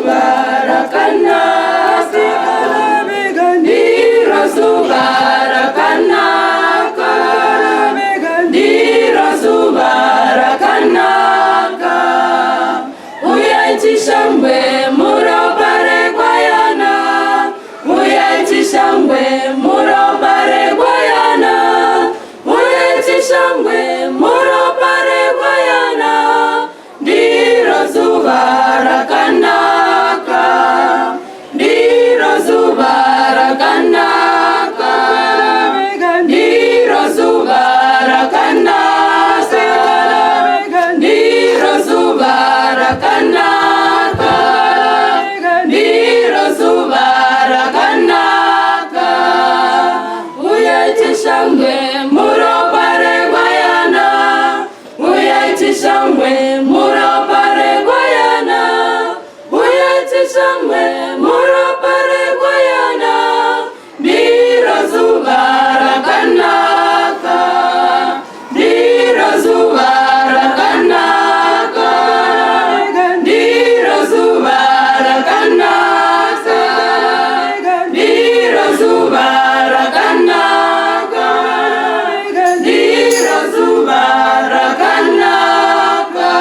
zuva rakanaka, ndiro zuva rakanaka, ndiro zuva rakanaka. Uyai tishambwe muropa reGwayana, uyai tishambwe muropa reGwayana, uyai tishambwe muropa reGwayana. Ndiro zuva rakanaka, ndiro zuva rakanaka, ndiro zuva rakanaka, ndiro zuva rakanaka, ndiro zuva rakanaka. Uyai tishambwe muropa reGwayana, uyai tishambwe muropa reGwayana, uyai tishambwe muropa reGwayana. Ndiro zuva rakanaka, ndiro zuva rakanaka, ndiro zuva rakanaka, ndiro zuva rakanaka, ndiro zuva rakanaka.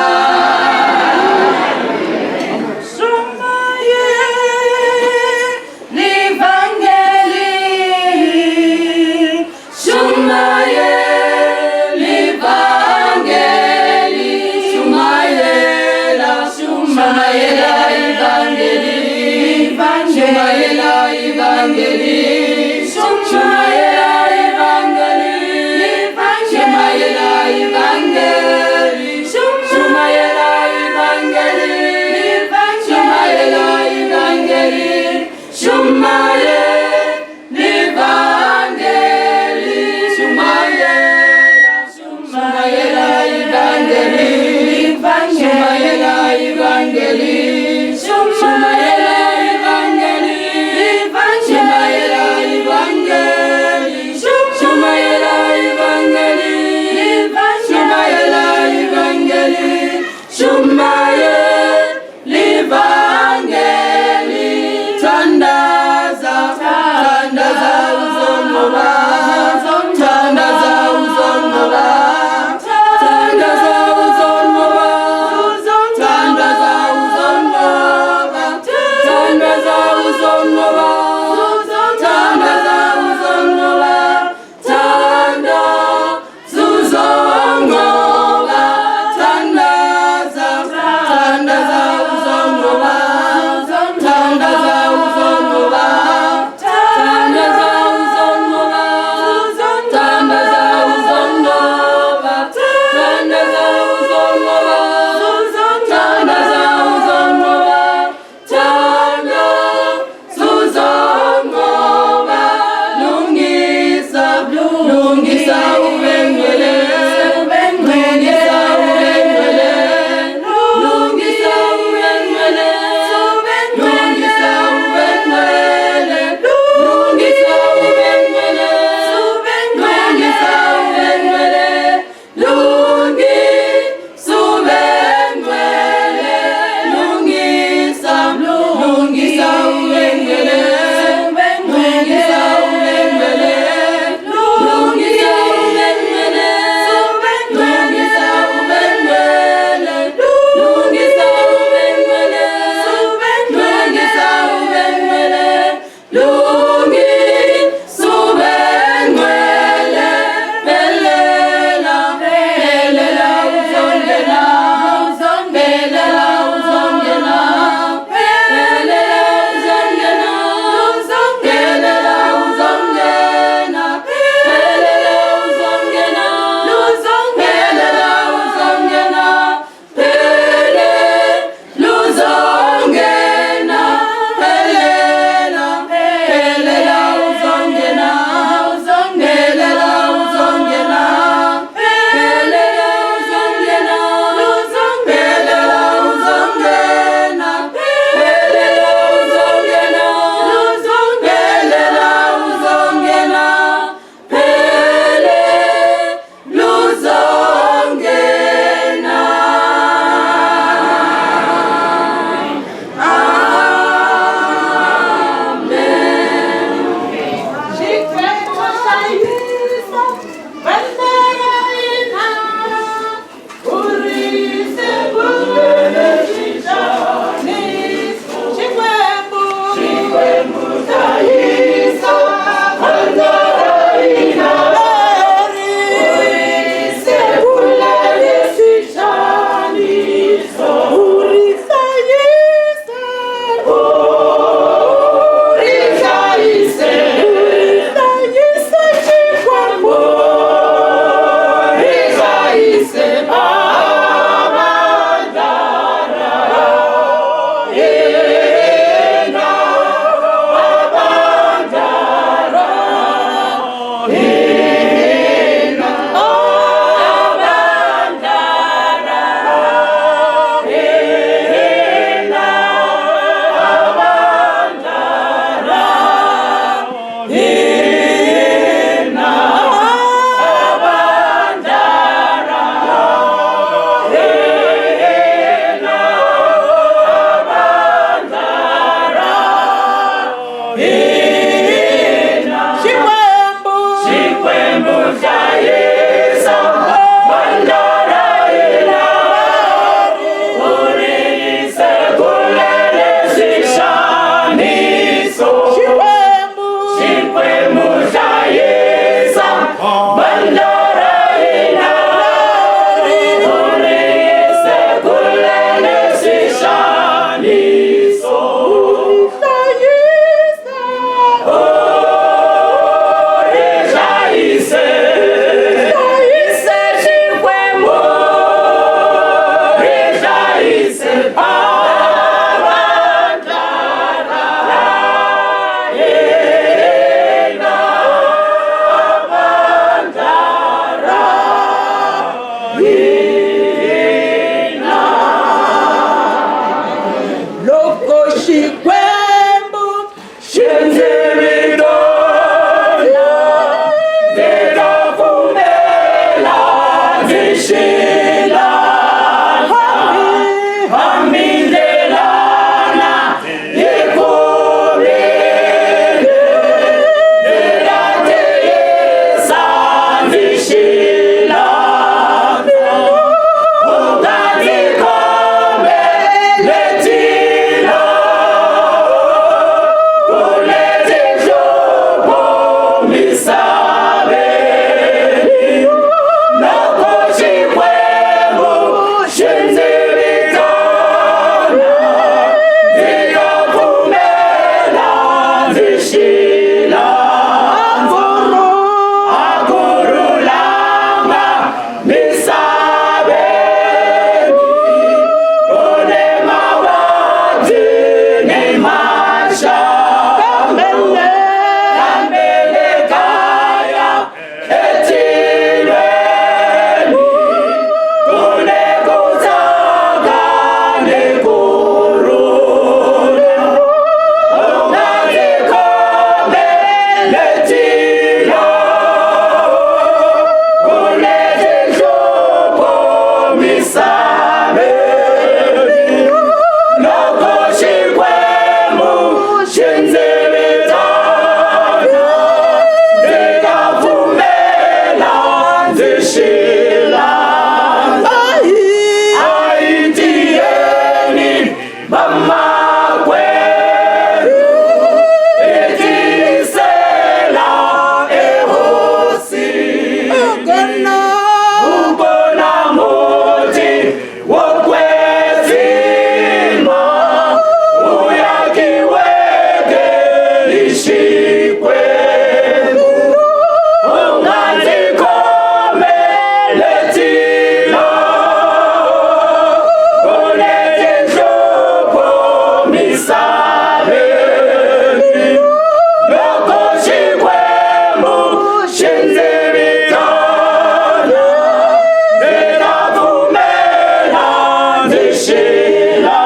xela.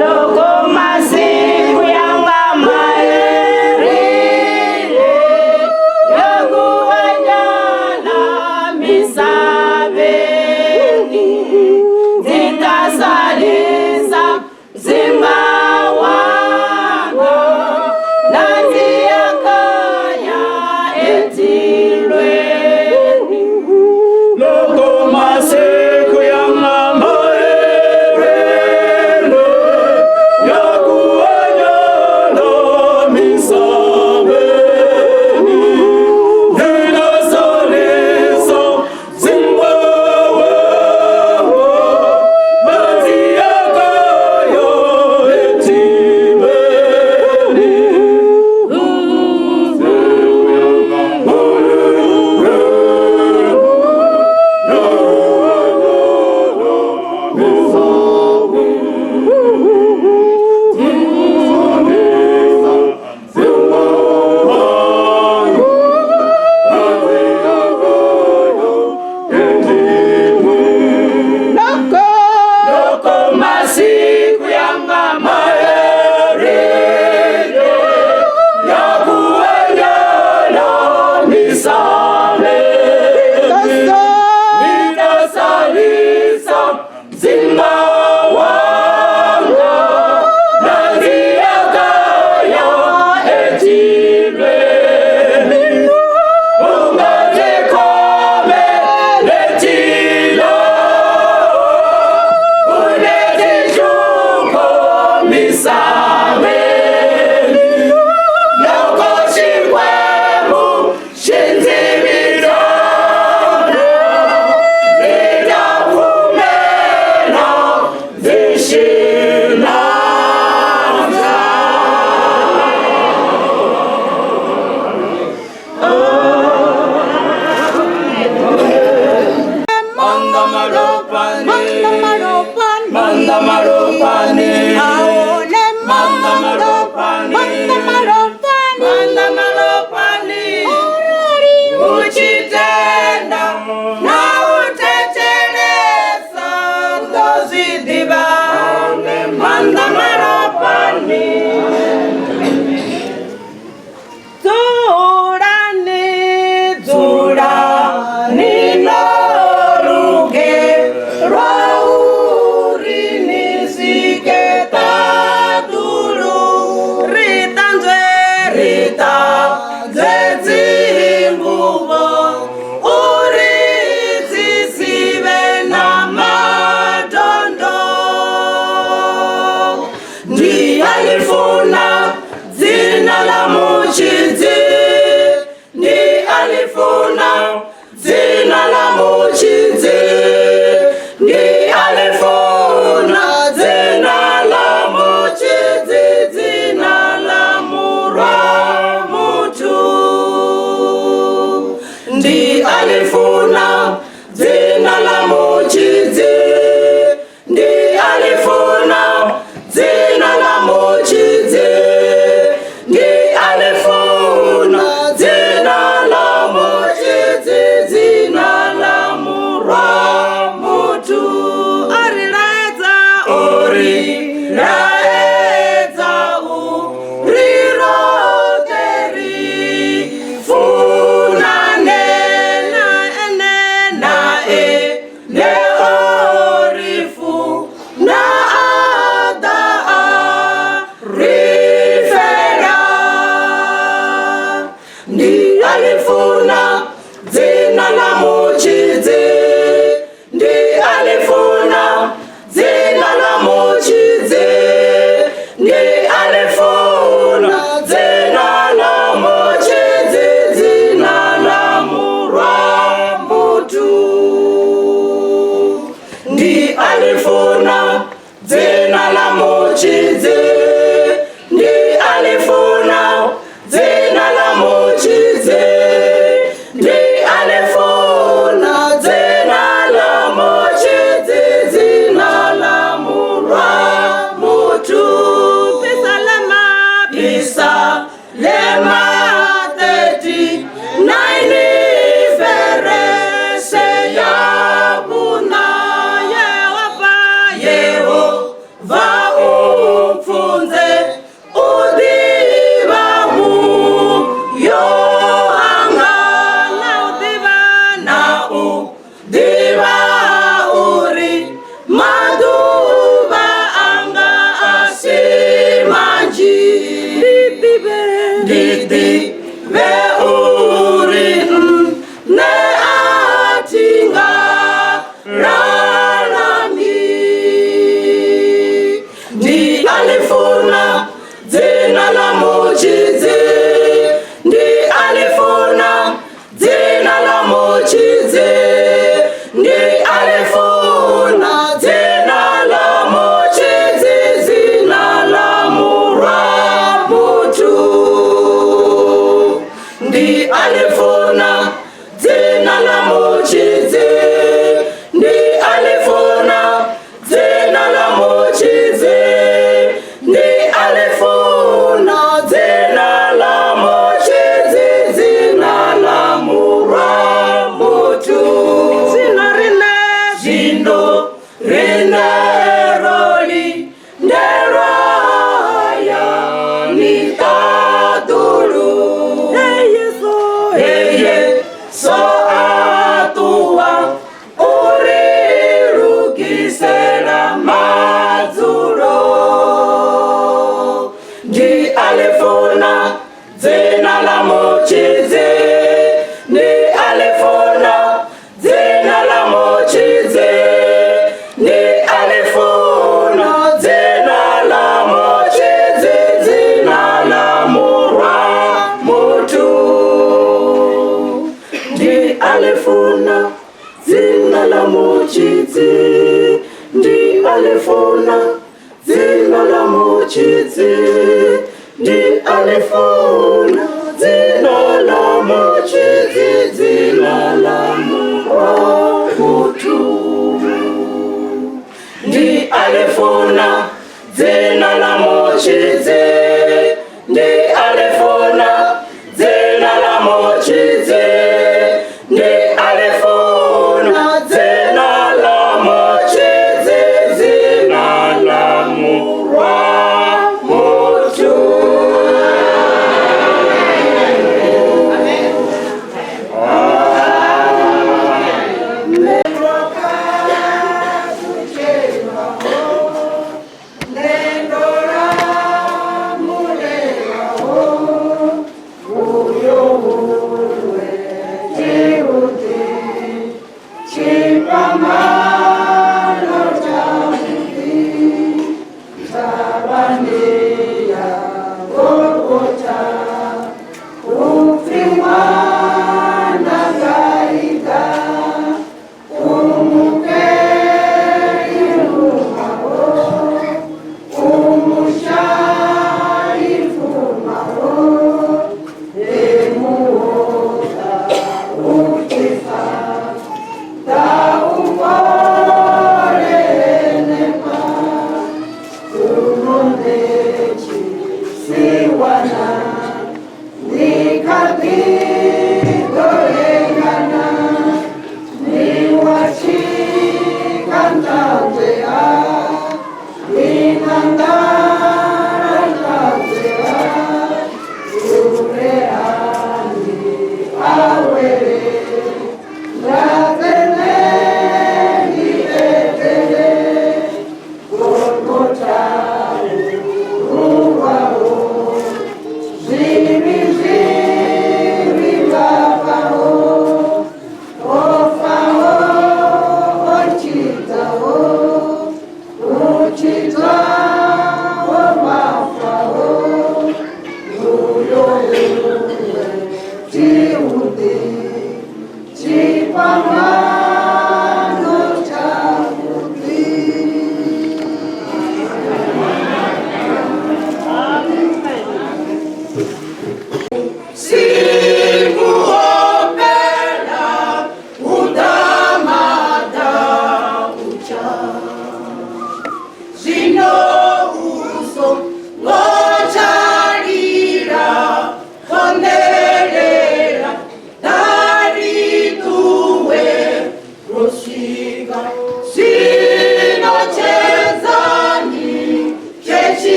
Loko masiku ya nga maherile, loko wanyana misaveni, ndzi ta salisa ndzimba wanga, na ndzi ya kaya etilweni. Loko masiku ya nga maherile, ya ku hanya la misaveni, ndzi ta salisa ndzimba wanga, na ndzi ya kaya etilweni. Loko masiku ya nga maherile, ya ku hanya la misaveni, ndzi ta salisa ndzimba wanga, na ndzi ya kaya etilweni. U nga ndzi khomeletila, unetihluko misaveni. Loko Xikwembu xi ndzi vitana, ndzi ta pfumela ndzi xi landza. Manda maropani, manda maropani, manda maropani, manda maropani, uchitenda na utetelesa ndo zwi ḓivha. Manda maropani. Dzulani, dzulani no lugelwa uri ni swike ṱaḓulu. Ri ṱanzwe, ri ṱanzwe dzinguvho uri dzi si vhe na madondo. Ndi a ḽi funa dzina ḽa Mutshidzi, ndi a ḽi funa dzina ḽa Mutshidzi, ndi a ḽi funa dzina ḽa Mutshidzi, dzina ḽa Murwa muthu. Ndi a ḽi funa dzina ḽa Mutshidzi, ndi a ḽi funa dzina ḽa Mutshidzi, ndi a ḽi funa dzina ḽa Mutshidzi, dzina ḽa Murwa muthu. O ri laedza, o ri laedza uri roṱhe ri funane, na ene, na ene o ri funa a ḓa a ri fela. Ndi a ḽi funa dzina ḽa Mutshidzi, ndi a ḽi funa dzina ḽa Mutshidzi, ndi a ḽi funa dzina ḽa Mutshidzi, dzina ḽa Murwa muthu. Ndi a ḽi funa dzina ḽa Mutshidzi, ndi a ḽi funa dzina ḽa Mutshidzi, ndi a ḽi funa dzina ḽa Mutshidzi, dzina ḽa Murwa muthu. Pisalema, Pisalema 39 verse ya vhuna. Yehova Mutshidzi, ndi a ḽi funa dzina ḽa Mutshidzi, ndi a ḽi funa dzina ḽa Mutshidzi, dzina ḽa Murwa Muthu. Ndi a ḽi funa dzina ḽa Mutshidzi, ndi a ḽi funa dzina ḽa Mutshidzi, ndi a ḽi funa dzina ḽa Mutshidzi, dzina ḽa Murwa Muthu. Ndi a ḽi funa dzina ḽa Mutshidzi, ndi a ḽi funa dzina ḽa Mutshidzi, ndi a ḽi funa dzina ḽa Mutshidzi, dzina ḽa Murwa Muthu.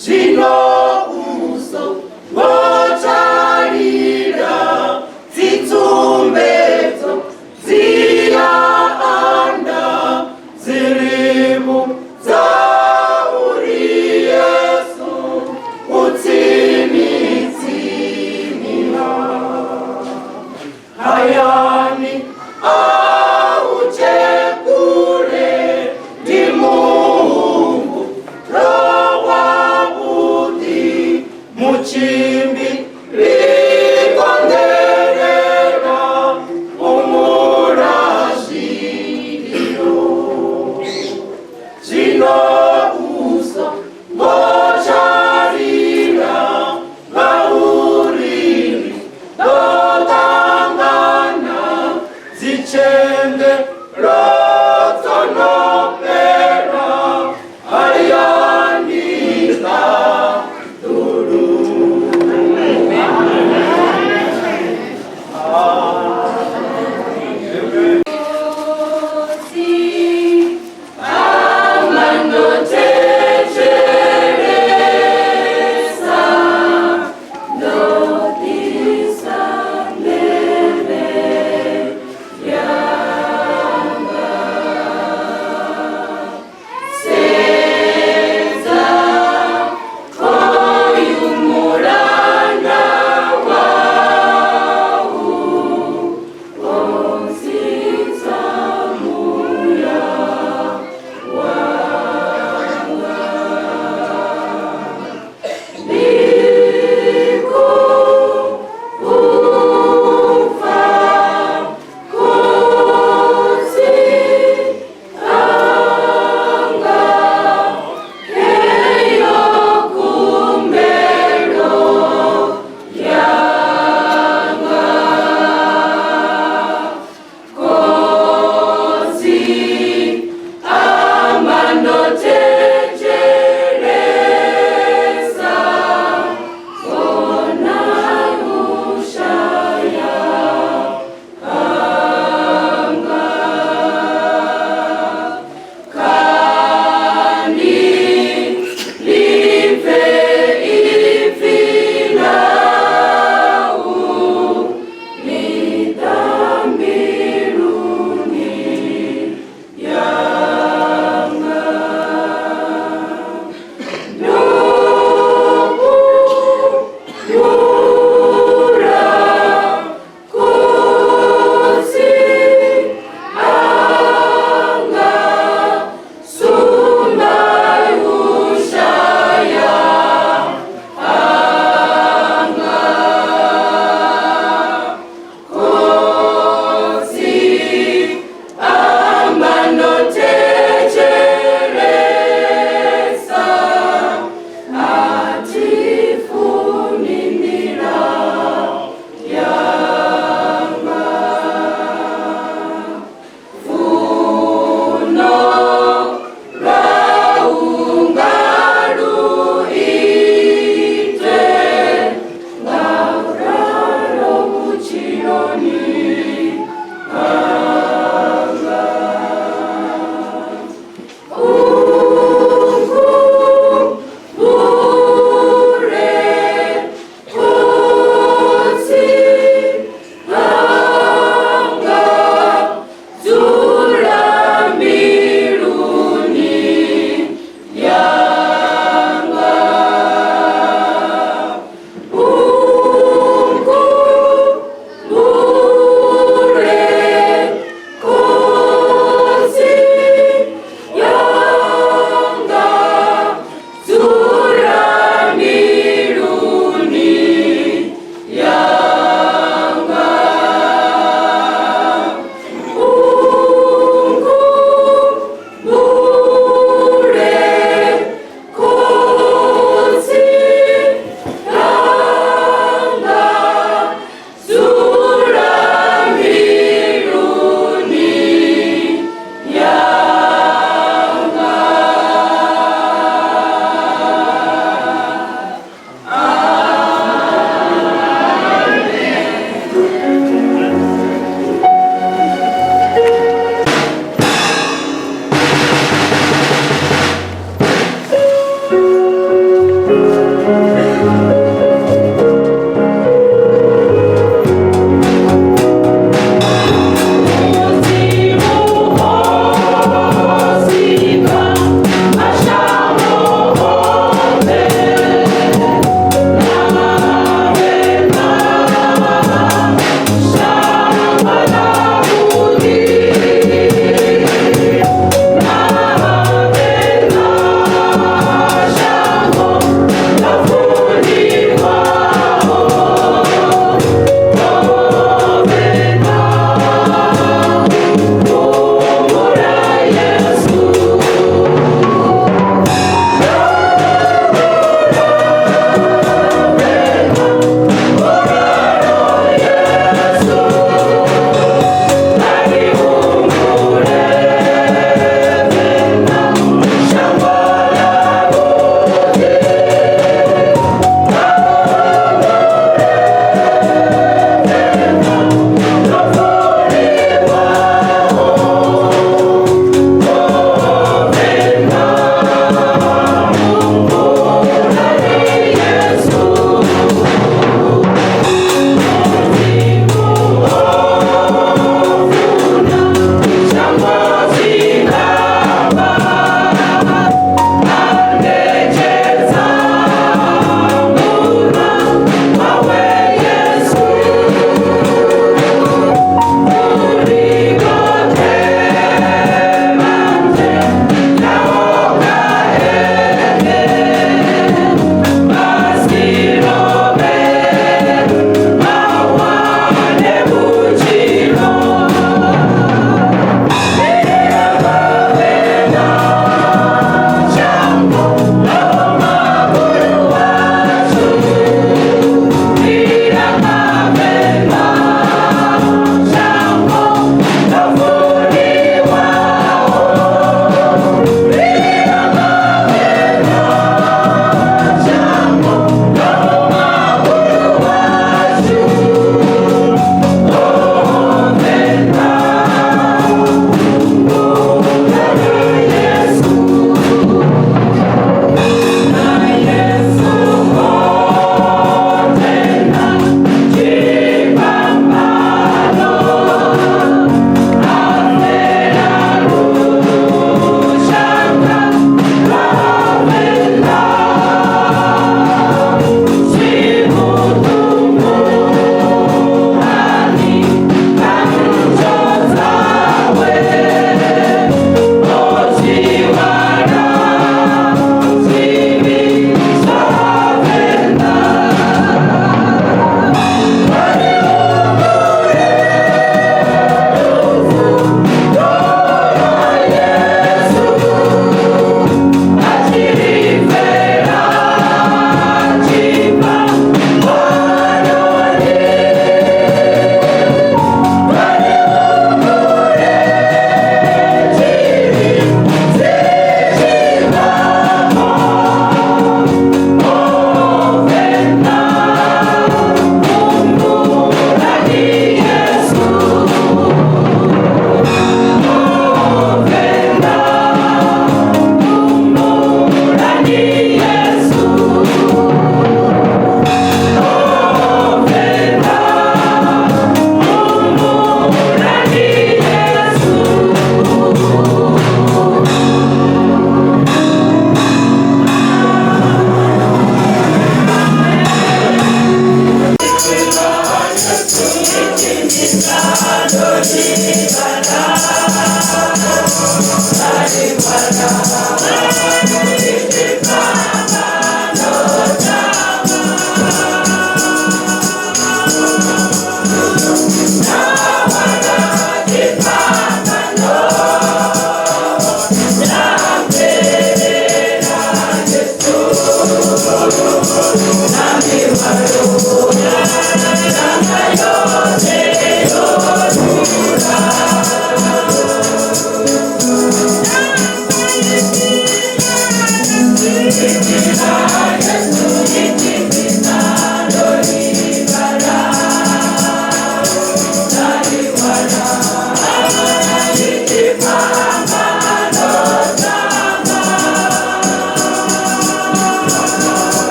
Zwino uso ngotshalila dzitsu.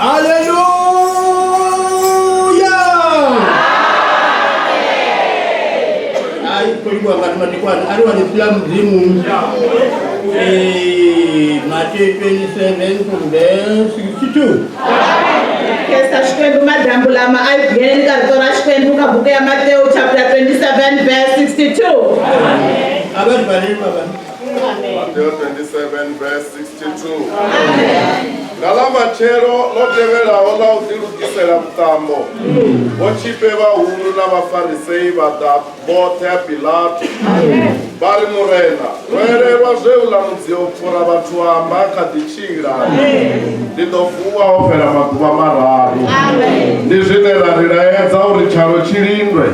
Haleluya! Ai, kulikuwa ngati matikwana ari wandipila mzimu. Matthew 27 from verse 62. Khensa Xikwembu madyambu lama a hi buyeleni ka rito ra Xikwembu ka buku ya Matewu chapter 27 verse 62. Abantu baleli baba. Mateo 27 verse 62. Nga ḽa matshelo ḽo tevhelaho ḽa u ḓilugisela vhuṱambo, vhotshifhe vhahulu na vhafarisei vha ḓa vhoṱhe ha Pilato. Vha ri, Murena, ro elelwa zwe uḽa mudzio pfura vhathu amba kha ḓi tshila. Ndi ḓo vuwa ho fhela maḓuvha mararu. Ndi zwine ra ri laedza uri tshalo tshi lindwe,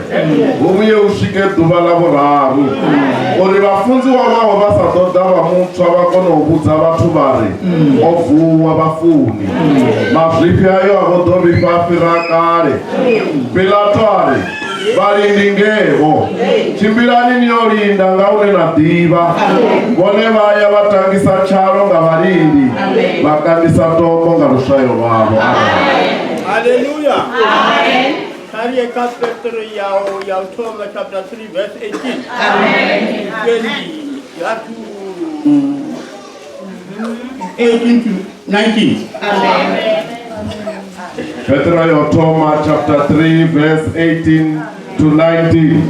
hu vhuye hu swike ḓuvha ḽa vhuraru, uri vhafunziwa vhawe vha sa ḓo ḓa vha mutswa vha kone u vhudza vhathu vha ri, o vuwa vhafuni. Mazwifhi ayo a vho ḓo vhifha a fhira kale. Pilato a ri, vhalindi ngevho, tshimbilani ni yo linda nga hune na ḓivha. Vhone vha ya vha tangisa tshalo nga vhalindi, vha kandisa tombo nga luswayo lwavho. Haleluya. Kariye ka Petro ya u thoma chapter 3 verse 18. Amen. 20 ya to 18 to 19. Petro yo thoma chapter 3 verse 18 to 19.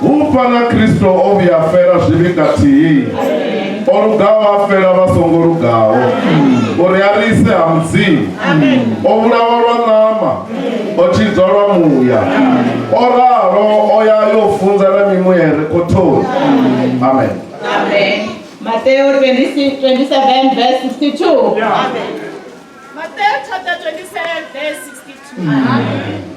Hu fana Kristo o vhuya fela zwivhi kathihi, o lugaho a fela vha songo lugaho, uri a ri ise ha Mudzimu. O vhulawa lwa ṋama, o tshidzwa lwa muya. O ralo o ya yo funza na mimuya i re khothoni. Amen. Amen. Mateo 26, 27 verse 62. Mateo chapter 27 verse 62.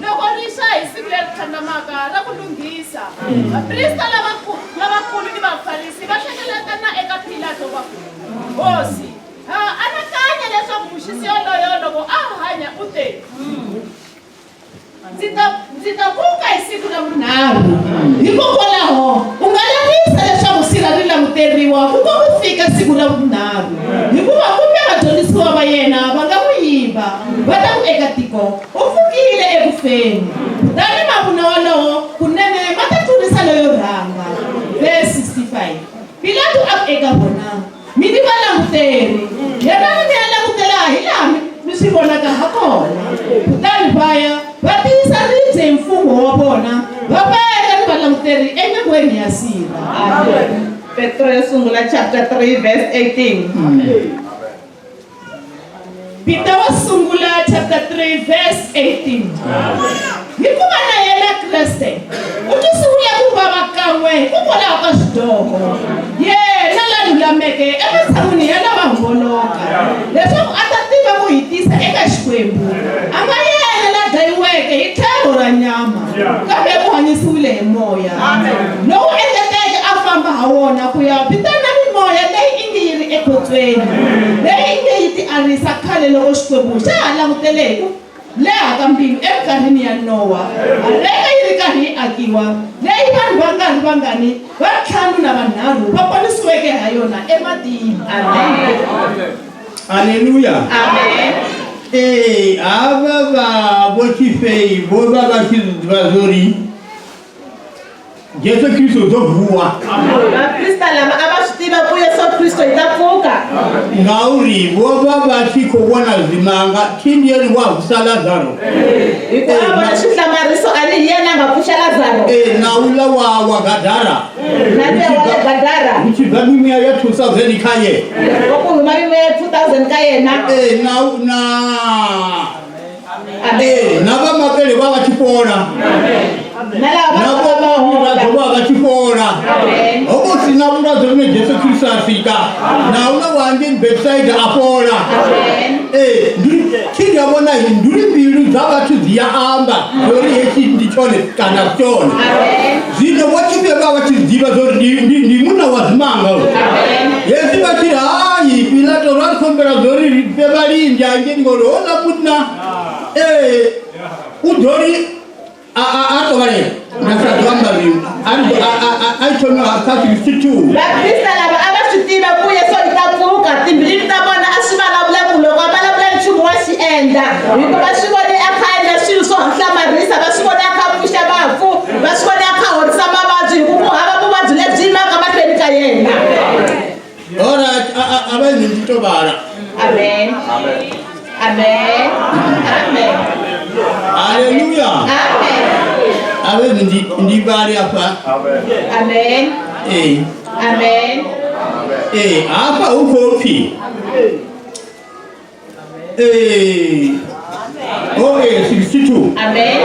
Loko ri xa hi siku leri tlhandlamaka ra ku lunghisa, vaprista lavakulu ni vafarisi va hlengeletana eka Pilato va ku, Hosi, ha anakanya leswaku muxisi yoloyo loko a hanya u te, ndzi ta pfuka hi siku ra vunharhu. Hikokwalaho u nga lerisa leswaku sirha ri languteriwa ku ko ku fika siku ra vunharhu, hikuva kumbe vadyondzisiwa va yena va nga n'wi yiva, va ta ku eka tiko, u pfukile eku feni. Kutani mavunwa wolowo kunene ma ta tlurisa loyo rhanga. Verse 65. Pilato a ku eka vona, mi ni valanguteri, yanani mi ya langutela hilaha mi swi vonaka ha kona. Kutani va ya va tiyisa ribye hi mfungho wa vona, va veka ni valanguteri enyangweni ya sirha. Amen. Petro yo sungula chapter 3 verse 18. Peter wa sungula chapter 3 verse 18. Hikuva na yena Kreste u twisiwile ku vava kan'we hikokwalaho ka swidyoho, yena la lulameke ematshan'wini ya lava homboloka, leswaku a ta tiva ku hi tisa eka Xikwembu. A nga yena la dlayiweke hi tlhelo ra nyama, kambe u hanyisiwile hi moya lowu engeteke a famba ha wona ku ya vitana mimoya leyi ingi yi ri ekhotsweni, leyi inge yi tiarisa khale loko Xikwembu xa ha langutele hi ku leha ka mbilu eminkarhini ya Nowa, areka yi ri karhi yi akiwa. akiwa leyi vanhu va nga ri vangani va ntlhanu na vanharhu va ponisiweke ha yona ematini. Amen. Haleluya. Amen. Ee, havha vha vhotshifhei vho vha vha tshi zwi ḓivha zwori Jesu Kristo u ḓo vuwa. Vaprista lava a va swi tiva ku Yesu Kristo yi ta pfuka. Ngauri vho vha vha tshi khou vhona zwimanga thindiyeli wa vusa Lazaro. Hikuva a vona swihlamariso a ni hi yena a nga pfuxa Lazaro. Ee, na uḽa wa wa Gadara. Na luya wa le Gadara. Hu tshi bva mimuya ya 2000 khaye. Loko ku huma mimoya ya 2000 ka yena. Ee, na na Ee, na vha mapele vha vha tshi fhola. Na lava Na va vho va vhulwadze hola. vha vha tshi fhola. Amen. Ho vha hu si na vhulwadze vhune Jesu Kristo a sika. Na uḽa wa ngei Betsaida a fhola. Amen. Ee, ndi thi ndi a vhona ndi uri mbilu dza vhathu dzi a amba uri hetshi ndi tshone kana si tshone. Amen. Zwino vho tshifhe vha vha tshi zwi ḓivha zwa uri ndi- ndi ndi munna wa zwimanga uyu. Amen. Hezwi vha tshi ri hai Pilato ra ri khombela zwa uri ri fhe vhalindi hangei ngori houḽa munna ee u ḓo ri a a a tovhalela nda sa ḓo amba zwiṅwe a ri a a a a thome kha 62. Vaprista lava a va swi tiva ku Yesu i ta pfuka. Timbilini ta vona a swi vulavula ku loko a vulavula nchumu wa xi endla. Hikuva va swi vone a kha a endla swilo swo hlamarisa, va swi vone a kha a pfuxa vafu, va swi vone a kha a horisa mavabyi hi ku ku hava vuvabyi lebyi yimaka mahlweni ka yena. Alright, a a a vha ndi to vhala. Amen. Amen. Amen. Haleluya. Amen. A vha ndi ndi vhale afha. Amen. Ee. Amen. Ee, hafha hu khou pfi. Ee. Oh, ee, 62. Amen.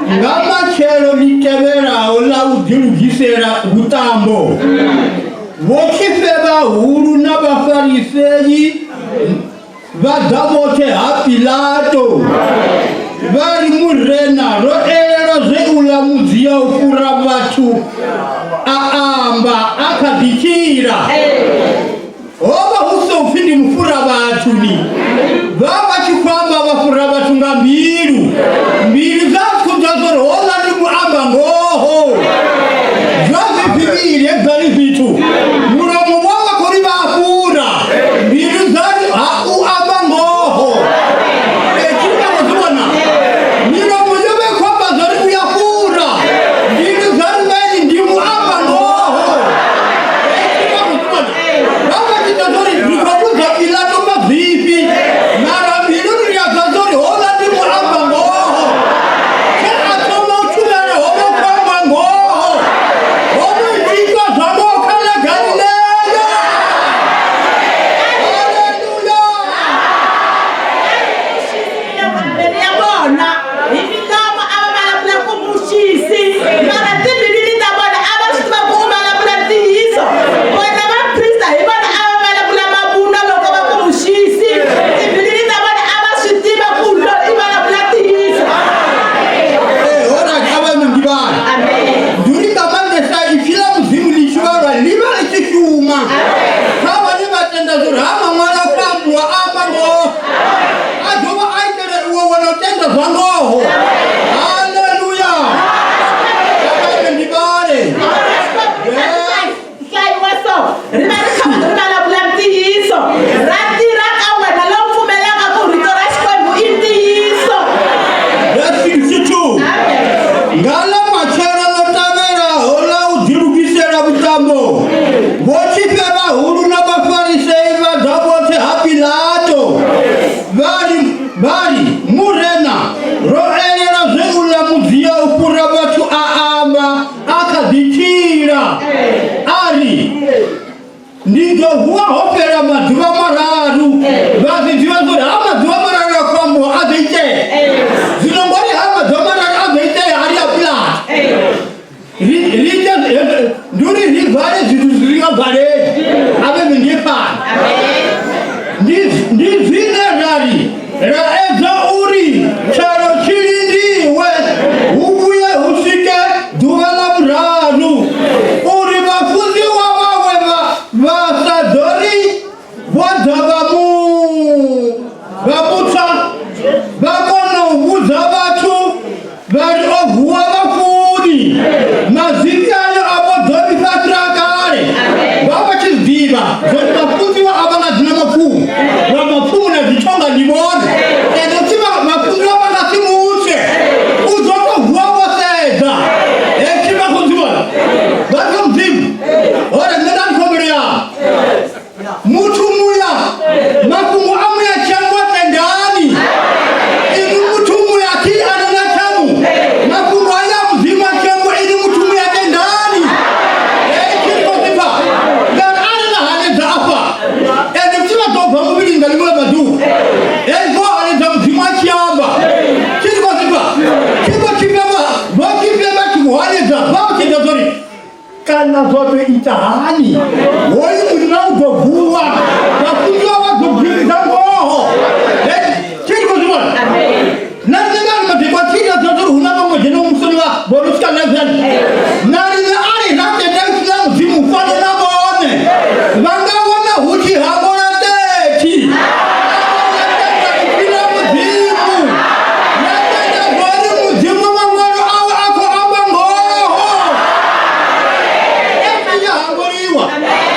Nga matshelo ḽi tevhelaho ḽa u ḓilugisela vhuṱambo, vhotshifhe vhahulu na Vhafarisei vha ḓa vhoṱhe ha Pilato. Vha ri, Murena, ro elelwa zwe uḽa mudzia u fhura vhathu a amba a kha ḓi tshila. Ho vha hu sa upfi ndi mufhura vhathu ni. Vha vha tshi khou amba vha fhura vhathu nga mbilu. Mbilu dza tshi khou ḓivha zwa uri houḽa ndi mu amba ngoho. Zwa zwi bivhili hezwiḽa zwithu. Mulomo wa vha khou ri vha a fhura. Mbilu dza ri ha u amba ngoho. Ee, thi nga khou zwi vhona. Milomo yo vha i khou amba zwa uri u ya fhura. Mbilu dza ri vheni ndi mu amba ngoho. Ee, thi nga khou zwi vhona. zwiḽa zwo to ita hani hoyu munna u ḓo vuwa vhafunziwa vha ḓo bvisa ngoho tshi ndi khou zwi vhona na riṋe nga ri madekwa tshi ita zwa uri hu na vhaṅwe dzhena musoni vha vho no swika 11 na riṋe a ri ra tenda ipfi ḽa mudzimu u fana na vhone vha nga wana hu tshi hangula 30 ipfi ḽa mudzimu ra tenda zwori mudzimu maṅwalo awe a khou amba ngoho ipfi ya hanguliwa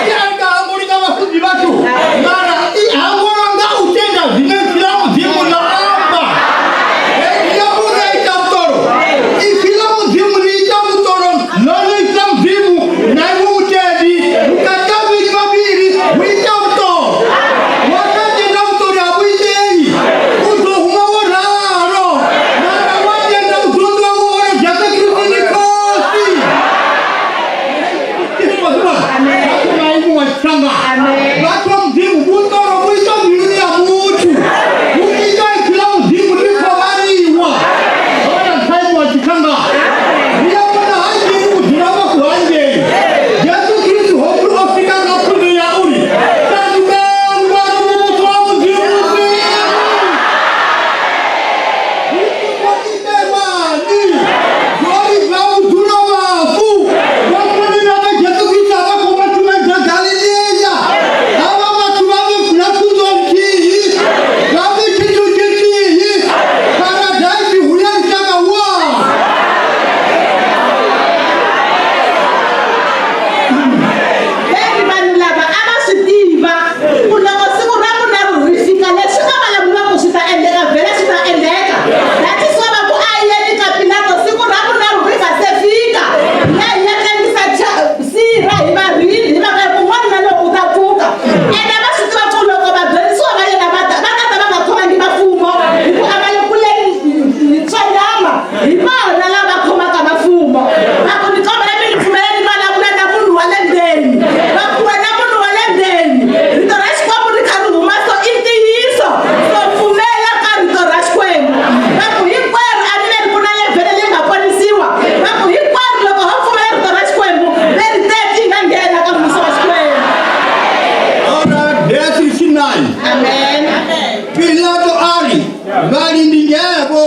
i a nga hanguli nga vhafunzi vhathu mara i hangulwa nga u tenda zwine ipfi ḽa mudzimu ḽa amba ya uri a ita vhuṱolo ipfi ḽa mudzimu ḽi ita vhuṱolo ḽone ipfi ḽa mudzimu na iwe mutendi vhukati ha vhili vhavhili hu ita vhuṱolo wa sa tenda vhuṱoli ha vhu itei u ḓo huma wo ralo mara wa tenda u ḓo ṱuwa wo wana Jesu Kristu ndi khosi vhathu vha mudzimu vhuṱolo vhu ita mbiluni ya muthu vhu ita ipfi ḽa mudzimu ḽi khou vhaliwa hona time wa tshithanga ri a vhona hangei u dzula vha khou hangei Jesu Kristu hoyu o swika nga pfunzo ya uri shandukani vhari muvhuso wa mudzimu u tsini itelwani zwori zwa vhudzulo vhafu vhafuni na Jesu Kristu a vha khou vha shumedza Galilea havha vhathu vha vhe na pfunzo nthihi vha vhe tshithu tshithihi paradise hu ya lushaka wa Veri vanhu lava a va swi tiva ku loko siku ra vunharhu ri fika leswi nga vulavuriwaku swi ta endleka vhele swi ta endleka that is why va ku a yeni ka Pilato siku ra vunharhu ri nga se fika hi ya hi ya tlangisa sirha hi varindzi hi mhaka ya ku n'wanuna lowu u ta pfuka ene va swi tiva ku loko vadyondzisiwa va yena va ta va nga ta va nga khomangi mafumo hi ku a va le kuleni swa nyama hi vona lava khomaka mafumo va ku ni kombela mi ni pfumela ni vulavula na munhu wa le ndzeni va ku wena munhu wa le ndzeni rito ra Xikwembu ri kha ri huma so i ntiyiso so pfumela ka rito ra Xikwembu va ku hinkwerhu a ni ve ri ku na levhele leyi nga ponisiwa va ku hinkwerhu loko ho pfumela rito ra Xikwembu leri teti hi nga nghena ka mmuso wa Xikwembu Alright, verse 69 amen Pilato a ri vhalindi ngevho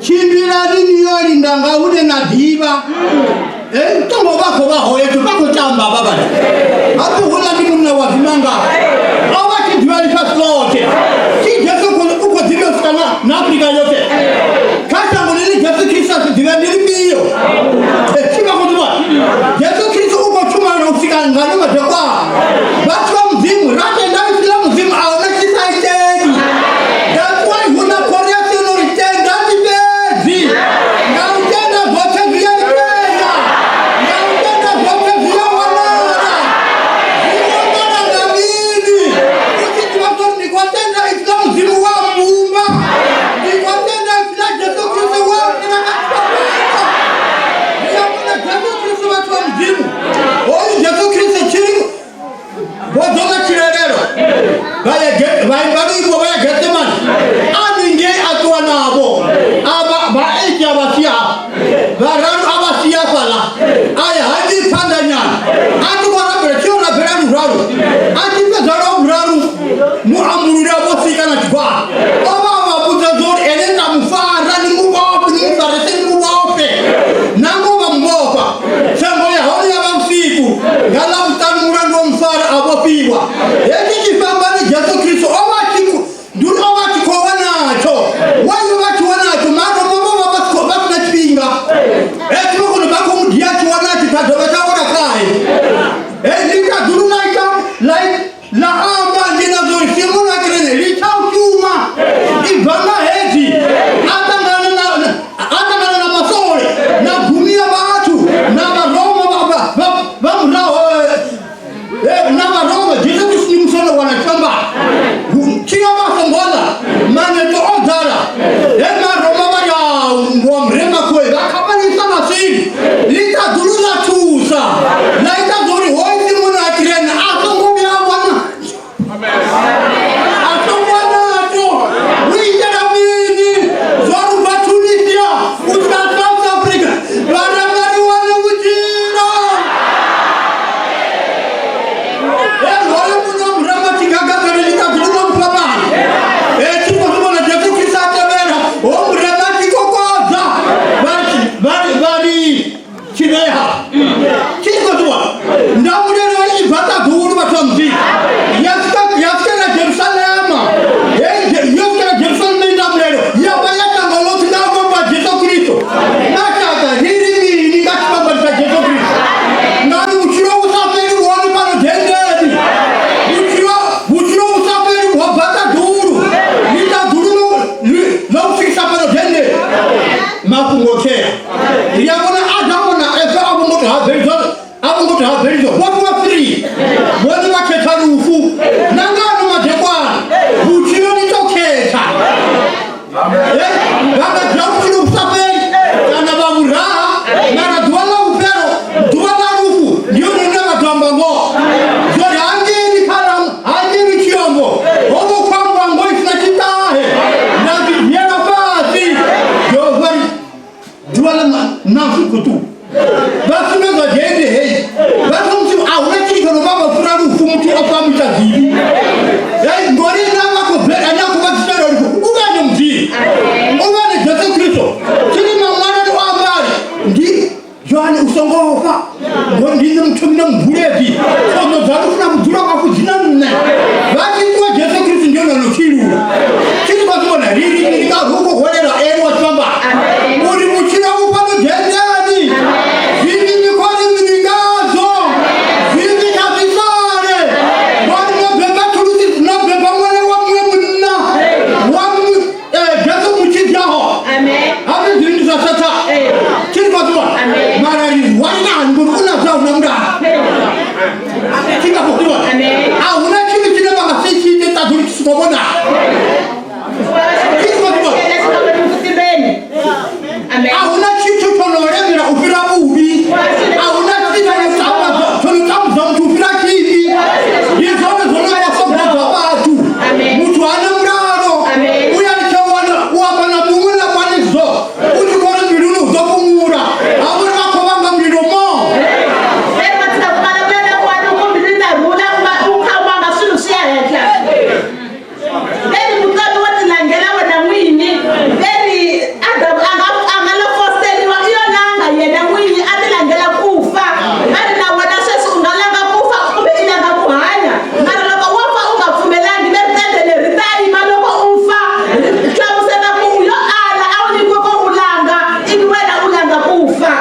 tshimbilani ni yo linda nga hune na ḓivha tongo vha khou vha hoyetho vha khou tamba vha vhathu hafhu houḽa ndi munna wa zwimanga o vha tshi ḓivha ḽifhasi ḽoṱhe tshi Jesu u khou ḓivha u swika na Afrika yoṱhe kha shango ḽine Jesu Kristu a si ḓivhe ndi ḽifhio tshi vha khou ḓivha Jesu Kristu u khou shumana u swika nga ano madekwana vhathu vha mudzimu ra tenda ipfi ḽa mudzimu a huna tshi sa itei that's why hu na chorus yo no ri tendani fhedzi nga u tenda zwoṱhe zwi a itea nga u tenda zwoṱhe zwi a wanala zwi wanala nga mini u tshi ḓivha uri ndi khou tenda ipfi ḽa mudzimu wa mbumba ndi khou tenda Mafhungo khea ri a vhona Adamu na Eva a vho ngo tou habelidzwa, a vho ngo tou habelidzwa, vho fhiwa free, vhone vha khetha lufu. Na nga ano madekwana vhutshilo ni to khetha. Vha nga dzhia vhutshilo vhu sa fheli kana vha vhuraha, mara ḓuvha ḽa vhufhelo, ḓuvha ḽa lufu ndi yone ine vha ḓo amba ngoho. Zwori hangeini kha hangeini Tshiyombo ho vho khou ambiwa ngoho i si na tshiṱahe, nda ḓi dzhiela fhasi. Jehova ri ḓuvha ḽa ṋamusi khou ṱuwa vha sumbedzwa dzhende heyi vha khamusi a huna tshithu tsho no vha vha fura lufu muthu o fa muita zwivhi. Hey, ngori na vha khou bvela na khou vha tsitela lufu u vha ne Mudzimu, u vha ne Jesu Kristo. Tshiri maṅwaloni o amba ari ndi Johani u songo ofha, ngori ndi nṋe muthomi na mubvuledzi, pfono dza lufu na vhudzulo vhafu dzi na nṋe. Vha tshi ṱuwa Jesu Kristo ndi hone no tshilula. Tshiri vha vhona ri ri ri nga hu khou holela ene wa tshifhambano uri vhutshilo vhu fhano dzhendeni. Zwivhi ni khou ri mini ngazwo? Zwivhi kha zwi sale. Ngori no beba thulusi, no beba ṅwana wa muṅwe munna wa Jesu mutshidzaho. Hafhi zwivhi ndi zwa Sathane. Tshiri vha vhona mara ri wanani ngori u na zwa huna mulayo. Tshi nga khou vhona a huna tshithu tshine vha nga si tshi ite ṱaḓulu tshi si khou vhonala. Tshiri vha vhona a huna tshithu tsho no lemela u fhira vhuvhi, a huna tshithu tsho no tambudza tsho no tambudza muthu u fhira tshivhi. Ndi zwone zwo no vha sobodza vhathu. Muthu hana mulalo, u ya litsha u wana u amba na muṅwe na kwanidzo u tshi khou ri mbiluni u ḓo fhumula, ha vhori vha khou vhanga mulilo mo. Veri va tshika ku vulavula na un'wana u ku mbilu yi ta rhula u va u kha u vanga swilo swi ya henhla. Veri vutomi wo tilangela wena n'wini. Veri Adamu a nga a nga lo fosteriwa i yo langa yena n'winyi a tilangela ku fa. Va ri na wena sweswi u nga langa ku fa kumbe i langa ku hanya. Mara loko wo fa u nga pfumelangi veri tende leri ri ta yima loko u fa ri hlamusela ku u yo ala a wu nyikiwe ku u langa ivi wena u langa ku fa.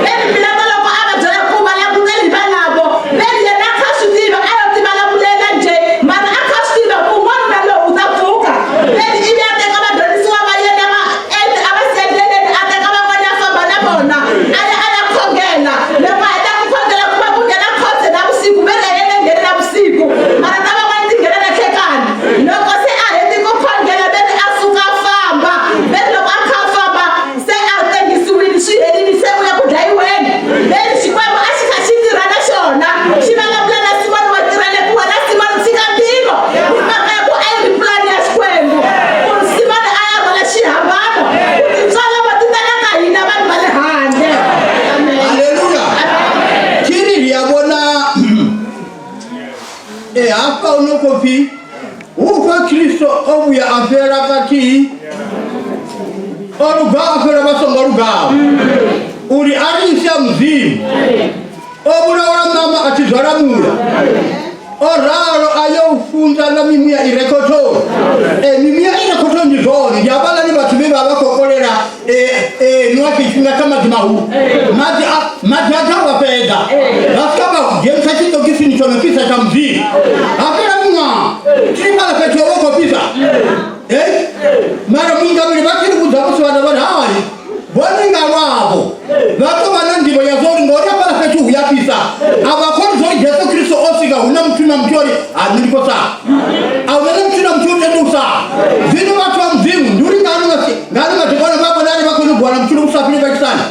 Veri Pilato loko a va byela ku va languteli hi valavo veri yena a kha swi tiva a yo tivalavulela njhe mara a kha swi tiva ku n'wanuna lowu u ta pfuka. Veri ivi a teka vadyondzisiwa va yena va ende a va siya endleleni a teka van'wana a famba na vona a ya a ya khongela. Loko a heta ku khongela ku va ku nghena khotse navusiku veri a yena ngheni navusiku mara ta van'wana ti nghena na nhlekani. Loko se a heti ku khongela veri a suka a famba. Veri loko a kha a famba se a tengisiwile swi helile se u ya ku dlayiweni. Veri Xikwembu a xi kha xi tirha na xona xi vulavula na Simoni wa Kirene ku wena Simoni tshika ntirho hi mhaka ya ku a yi ri pulani ya Xikwembu ku ri Simoni a ya rhwala xihambano ku tintswalo ti ta la ka hina vanhu va le handle. Amen. Haleluya. Tshiri ri a vhona e hafha hu no khou pfi hu pfa Kristo o vhuya a fela kathihi, o luga a fela vha songo lugaho, uri a ri ise a Mudzimu. O vhulawa ṋama a tshi zwala muya. O ralo a yo u funza na mimuya i re khothoni. Mimuya i re khothoni ndi zwone, ndi havhaḽani vhathu vhe vha vha khou kolela nwa tshifhinga tsha maḓi mahulu. Maḓi a maḓi a ḓa vha fhedza, vha swika vha dzhenisa tshiṱokisini tsho no fhisa tsha Mudzimu. Ha fhela miṅwaha tshi fhaḽa fhethu ho vha khou fhisa. Mara muingameli vha tshi ri vhudza musi vhana vha ri hai, vhone nga lwavho vha tou vha na nḓivho ya zwa uri ngauri hafhaḽa fhethu hu ya fhisa, a vha koni zwa uri Jesu Kristo o swika hu na muthu na muthu ori ha nṋe ndi khou sala, a hu na na muthu na muthu o tenda u sala. Zwino vhathu vha Mudzimu ndi uri ngano ngano madekwana vha vhona ari vha khou nyagwana vhutshilo vhu sa fheli vha tshisani,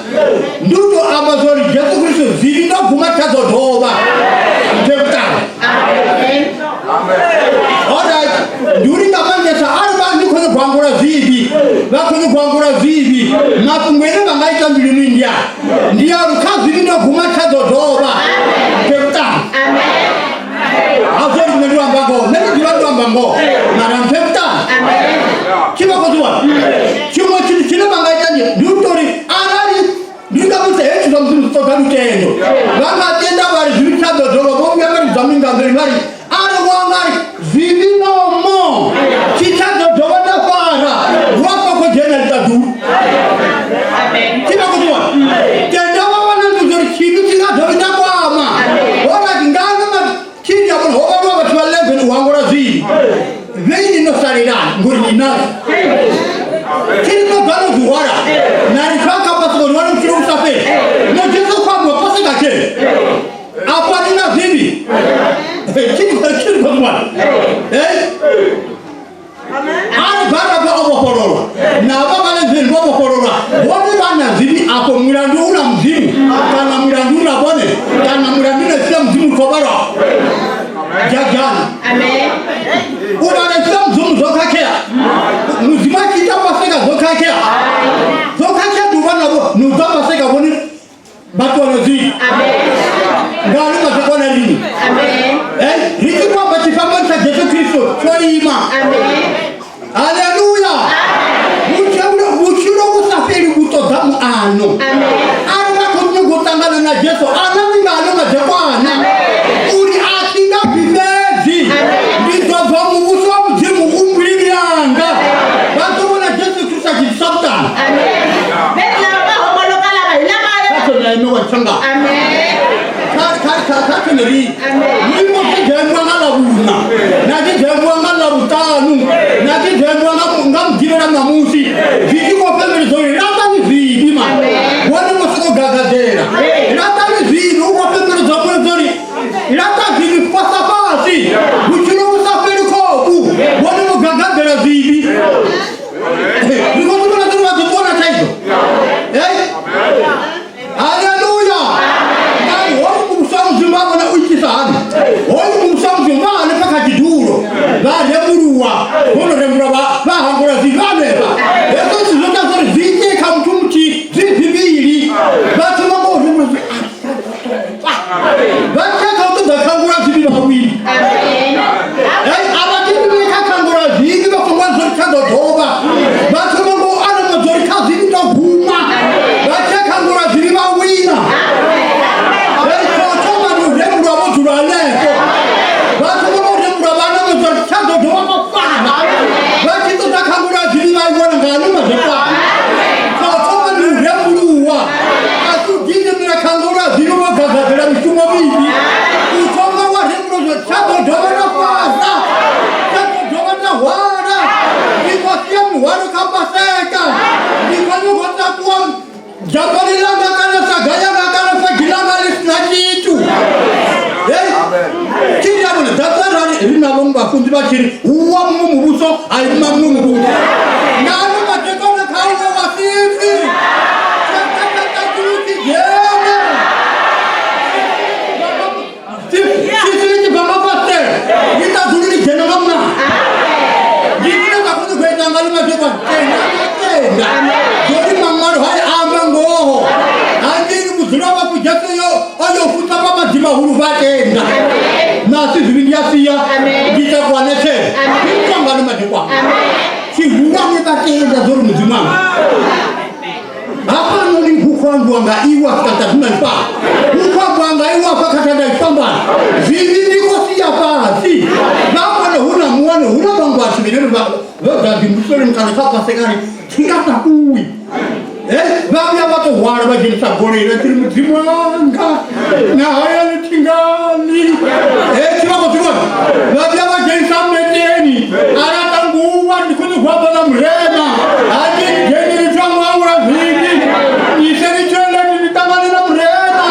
ndi u tou amba zwa uri Jesu Kristo zwivhi ndo guma tsha ḓo dovha ntevhutala. Alright, ndi uri nga maanḓesa ari vha ndi khou nyagwa angula zwivhi, vha khou nyagwa angula zwivhi, mafhungo ane vha nga ita mbiluni ndi a ndi a uri kha zwivhi ndo guma tsha ḓo dovha ntevhutala. A zwo ri nṋe ndi amba ngoho, nṋe ndi ḓivha ndo amba ngoho, mara ntevhutala. Tshi vha khou zwi vhona. Tshiṅwe tshithu tshine vha nga ita ndi u tou ri arali ndi nga vhudza hezwi zwa Mudzimu zwi ṱoḓa lutendo, vha nga tenda vha ri zwivhi tsha ḓo dovha vho vhuya vha ri zwa mingavheli vha ri arali wa nga ri zwivhi no mo tshi tsha ḓo dovha nda fara wa fa khou dzhena ḽiṱaḓulu. Tshi vha khou zwi vhona. Tenda vha wana ndi uri tshivhi tshi na riṋe. Muimo tshi dzhenwa nga Ḽavhuṋa, na tshi dzhenwa nga Ḽavhuṱanu, na tshi dzhenwa nga Mugivhela ṋamusi, zwi tshi khou fhembeledza uri laṱani zwivhi ma. Vhone vho sokou gagadzela. Laṱani zwivhi, u khou fhembeledza mulaedza uri laṱa zwivhi fhasa fhasi. Vhutshilo vhu sa fheli khofhu. Vhone vho gagadzela zwivhi. Ri khou zwi vhona uri vha ḓo ṱuwa na thaidzo. Haleluya! Ngari hoyu muvhuso wa Mudzimu vha vhona u itisa hani? Hoyu muvhuso wa Mudzimu vha hanefha kha tshidulo vha rembuluwa, vho no rembuluwa vha hangula zwivhi hanefha. Hezwo zwithu zwo ita uri zwi itee kha muthu muthihi zwi zwivhili. Vha thoma nga u rembuluwa zwi vha tshekha u ṱoḓa khangula zwivhi vhavhili. A vha tshivhili kha khangula zwivhi vha songo zwo ri kha ḓo dovha. Vha thoma nga u anamedza uri kha zwivhi ndo guma. Vha tshekha ngula zwivhi vha wina. Tsho thoma ndi u rembulwa vho dzula hanefho. Vha thoma nga u rembulwa vha anamedza uri kha ḓo dovha vha fana. Vha tshi ṱoḓa khangula zwivhi vha i wana nga ano madekwana. Tsho thoma ndi u rembuluwa. A si u gidimela khangula zwivhi vho gagadzela mishumo mivhi. U thoma wa rembulwa tsha ḓo dovha na fhasa. Tsha ḓo dovha na hwala. Ndi khou sia muhwalo kha Paseka. Ndi khou nyanga u takuwa dzhambani ḽanga kana saga yanga kana fagi ḽanga ḽi si na tshithu. Hey, tshiri ya vhone that's why rali ri na vhaṅwe vhafunzi vha tshiri wa muṅwe muvhuso a ima muṅwe muvhuso. Nga ano matekwana kha uwe wa sipfi. Dzhena. Sipfi ḽi tshi bva nga fasiṱere ḽi ṱaḓulu ḽi dzhena nga muṋango. Ndi zwine zwa khou ita nga ḽi madekwana. Tenda na tenda. Zwori maṅwalo hai amba ngoho. Hangei vhudzulo vha Jesu yo o yo funza vha maḓi mahulu vha tenda. Nasi zwivhi ndi a sia ndi takuwa netshele. Ndi ita nga ḽi madekwana. Tshihulwane vha tenda zwori Mudzimu anga. Hafhanoni hu khou ambiwa nga iwe afika ṱaḓulu na ḽifhasi. Hu khou ambiwa nga iwe afha kha thanda ifhambana. Zwivhi ndi khou sia fhasi. Vha vhone hu na muwane hu na vhaṅwe vhathu vhane vha vho ḓa dzimbusoni kana kha pasekani thi nga takuwi. Vha vhuya vha tou hwala vha dzhenisa goloi vha tshi ri Mudzimu wanga na hayani thingani. Thi vha khou zwi vhona? Vha vhuya vha dzhenisa mmeteni a laṱa nguvha ndi khou ḓi hwaba na Murena. Hangei dzheni ri thoma u hangula zwivhi. Iseni tshelede ndi ṱangane na Murena.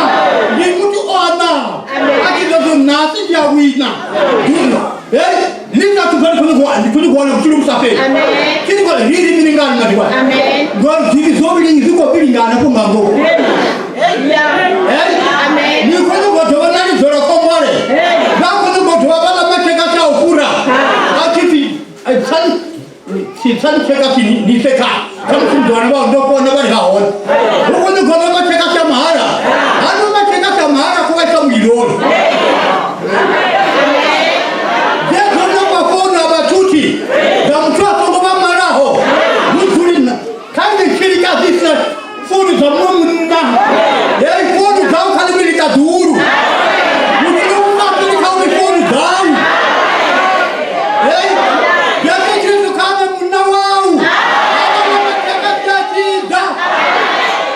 Ndi muthu o anaho. A tshi ḓo zwo nasi ndi a wina. Ni sa thu ndi khou ndi khou wana vhutshilo vhu sa fheli. Thi ndi khou ri ri milingano na ḓiwana. Ngori zwivhi zwo vhilingi zwi khou vhilingana afho nga ngomu. Ni khou nyanga u dovha na lidzola kombole. Vha khou nyanga u dovha vha ḽa matsheka tsha u fhura. A tshi pfi tsani tsheka tshi ni ise kha kha mufunzi vha ndo kona vha ri ha hone. Hu khou nyanga u ḽa matsheka tsha mahala. Hano matsheka tsha mahala khou vhaisa muliloni. Jesu no mafoni a vhathuthi dza muthu a songo vha malaho. Mudzuli kha ndi tshilikadzi isina founu dza muṅwe munna. Hei founu dzau kha ḽi ṱaḓulu. Vhutshilo vhu sa fheli kha uri founu dzau. Hei Yesu Kristu kha vhe munna wau. Avha vha tshidza.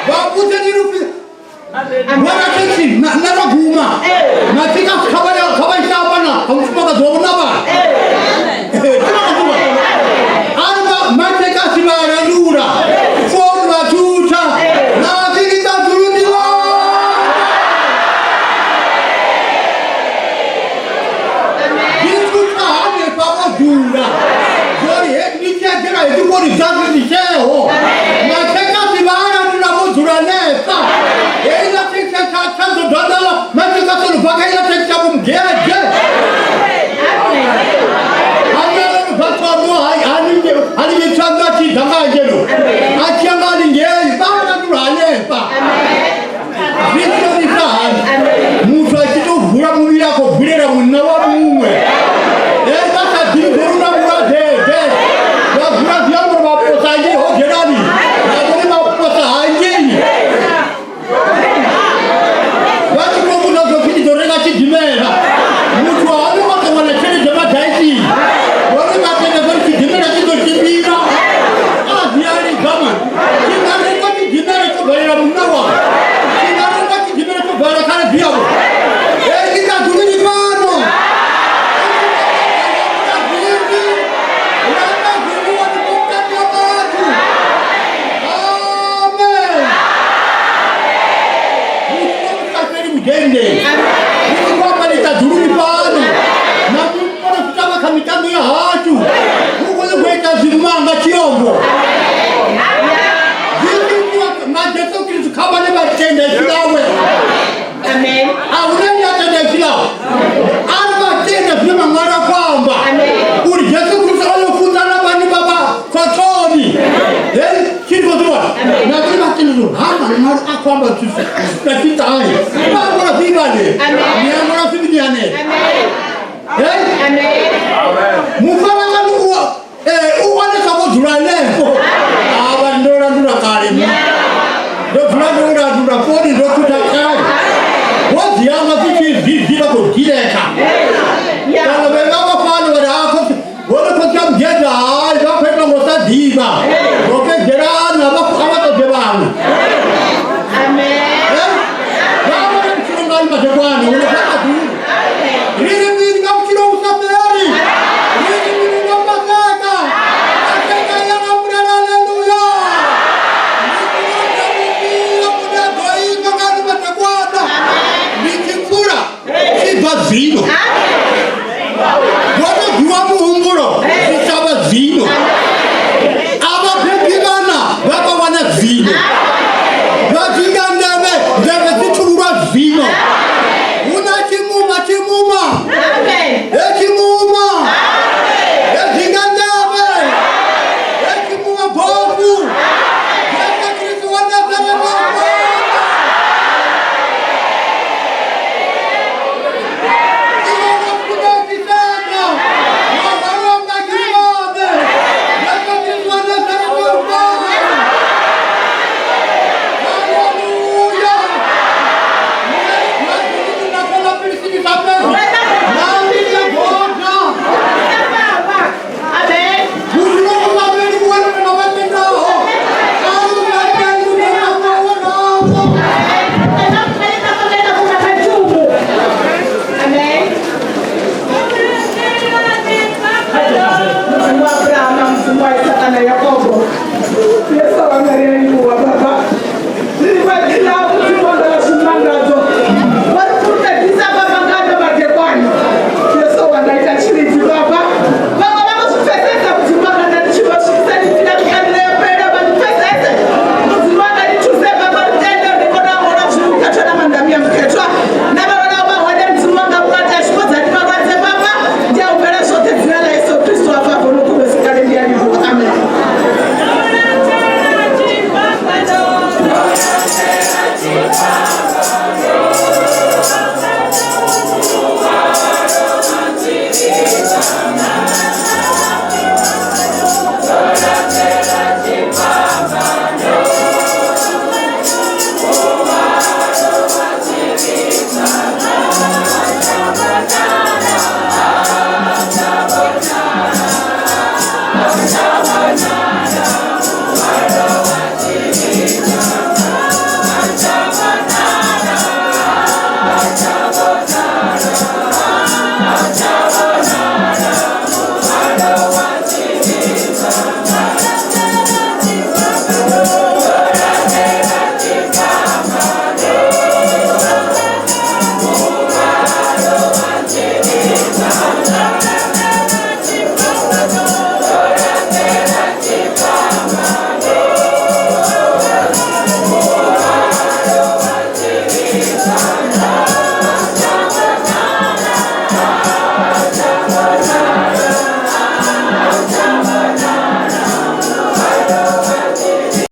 Vha vhudze ni lufi Vhona thekhisi na na ro guma. Na fika kha vha kha vha isa hafha ha mufumakadzi wavho na vhana. Ari vha mathekasi vha landula. Founu vha thutha. Na fiki ṱaḓulu ndi Ndi thutha hanefha vho dzula. Zwori he ndi tshi dzhena hedzi founu dzashu ndi tsheo. Mathekasi vha landula vho dzula hanefha. Heiḽa thekhisi tsha tsha ḓo dwadala mathekasi o no bva kha iḽa thekhisi ya vho Malo a khou amba zwithu zwa tshiṱahe. Vha ngola fhivhale. Amen. Ni a ngola fhivhiliane. Amen. Hey?